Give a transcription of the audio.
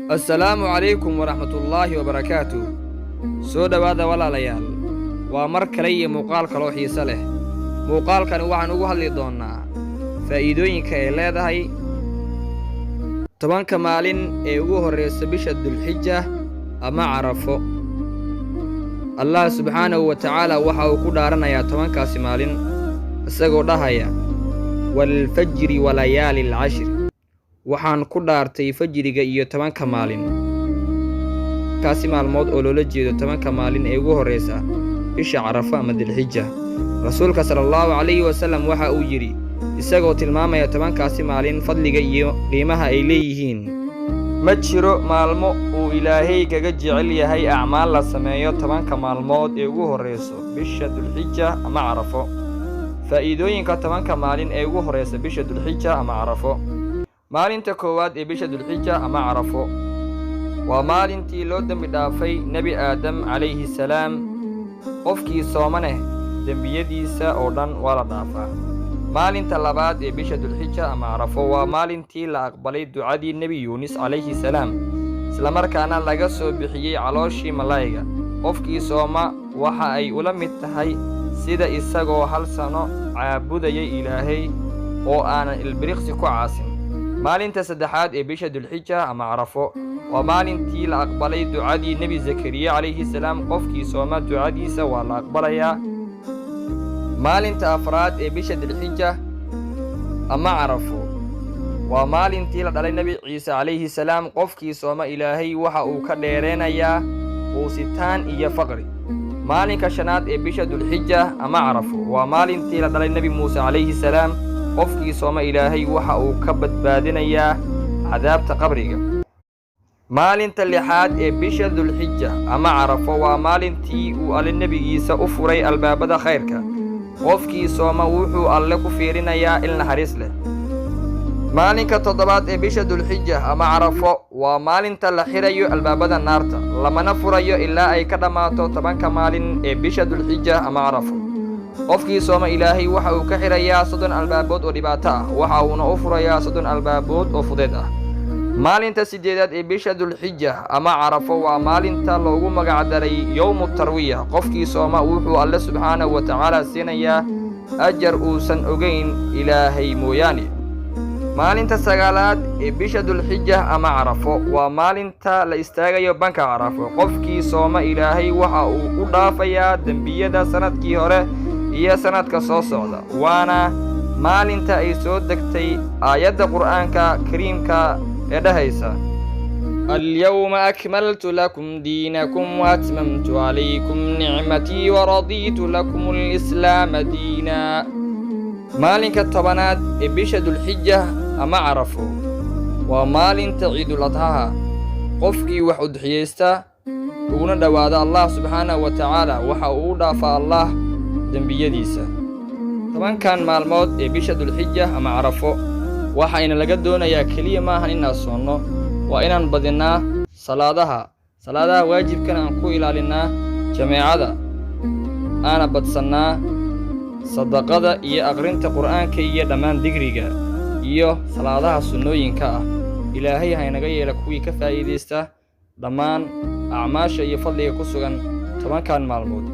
Assalaamu calaykum waraxmatullaahi wabarakaatu. Soo dhowaada, walaalayaal. Waa mar kale iyo muuqaal kaloo xiise leh. Muuqaalkani waxaan ugu hadli doonnaa faa'iidooyinka ay leedahay 10-ka maalin ee ugu horraysa bisha Dulxija ama Carafo. Allah subxaanahu wa tacaala waxa uu ku dhaaranayaa 10-kaasi maalin, isagoo dhahaya: "والفجر وليال العشر." Waxaan ku dhaartay fajriga iyo 10-ka maalin. Kaasi maalmood oo loola jeedo 10-ka maalin ee ugu horraysa bisha Carafo ama Dilxija. Rasuulka sala Allahu calayhi wasallam waxa uu yidhi, isagoo tilmaamaya 10-kaasi maalin fadliga iyo qiimaha ay leeyihiin: "Ma jiro maalmo uu Ilaahay kaga jecel yahay acmaal la sameeyo 10-ka maalmood ee ugu horrayso bisha Dulxija ama Carafo." Faa'iidooyinka 10-ka maalin ee ugu horraysa bisha Dulxija ama Carafo. Maalinta koowaad ee bisha Dulxija ama Carafo waa maalintii loo dembi dhaafay Nebi Aadam calayhi salaam. Qofkii soomaneh dembiyadiisa oo dhan waa la dhaafaa. Maalinta labaad ee bisha Dulxija ama Carafo waa maalintii la aqbalay ducadii Nebi Yuunis calayhi salaam, islamarkaana laga soo bixiyey calooshii malaayiga. Qofkii sooma waxa ay ula mid tahay sida isagoo hal sano caabudayay Ilaahay oo aanan ilbiriqsi ku caasin. Maalinta saddexaad ee bisha Dulxija ama Carafo waa maalintii la aqbalay ducadii Nebi Zakariya calayhi salaam. Qofkii sooma ducadiisa waa la aqbalayaa. Maalinta afraad ee bisha Dilxija ama Carafo waa maalintii la dhalay Nebi Ciise calayhi salaam. Qofkii sooma Ilaahay waxa uu ka dheereenayaa quusitaan iyo faqri. Maalinka shanaad ee bisha Dulxija ama Carafo waa maalintii la dhalay Nebi Muuse calayhi salaam. Qofkii sooma Ilaahay waxa uu ka badbaadinayaa cadaabta qabriga. Maalinta lixaad ee bisha Dulxija ama Carafo waa maalintii uu Alle nebigiisa u furay albaabada khayrka. Qofkii sooma wuxuu Alle ku fiirinayaa il naxariis leh. Maalinka toddobaad ee bisha Dulxija ama Carafo waa maalinta la xirayo albaabada naarta, lamana furayo ilaa ay ka dhammaato 10-ka maalin ee bisha Dulxija ama Carafo. Qofkii sooma Ilaahay waxa uu ka xirayaa 30 albaabood oo dhibaato ah, waxa uuna u furayaa 30 albaabood oo fudeed ah. Maalinta sideedaad ee bisha Dulxija ama Carafo waa maalinta loogu magacdaray Yowmu Tarwiya. Qofkii sooma wuxuu Alle subxaanahu wa tacaala siinayaa ajar uusan ogayn Ilaahay mooyaane. Maalinta sagaalaad ee bisha Dulxija ama Carafo waa maalinta la istaagayo banka Carafo. Qofkii sooma Ilaahay waxa uu u dhaafayaa dembiyada sannadkii hore iyo sannadka soo socda, waana maalinta ay soo degtay aayadda Qur'aanka Kariimka ee dhahaysa: "اليوم أكملت لكم دينكم وأتممت عليكم نعمتي ورضيت لكم الإسلام دينا." Maalinka 10-aad ee bisha Dulxija ama Carafo waa maalinta Ciidul Adxaha. Qofkii wax udxiyeysta uguna dhowaada Allah subxaanahu wa tacaala, waxa uu u dhaafaa Allah dembiyadiisa. 10-kan maalmood ee bisha Dulxija ama Carafo waxayna laga doonayaa keliya maahan inaan soonno, waa inaan badinnaa salaadaha, salaadaha waajibkana aan ku ilaalinnaa jameecada, aana badsannaa sadaqada iyo aqrinta Qur'aanka iyo dhammaan digriga iyo salaadaha sunnooyinka ah. Ilaahay haynaga yeela kuwii ka faa'iidaysta dhammaan acmaasha iyo fadliga ku sugan 10-kan maalmood.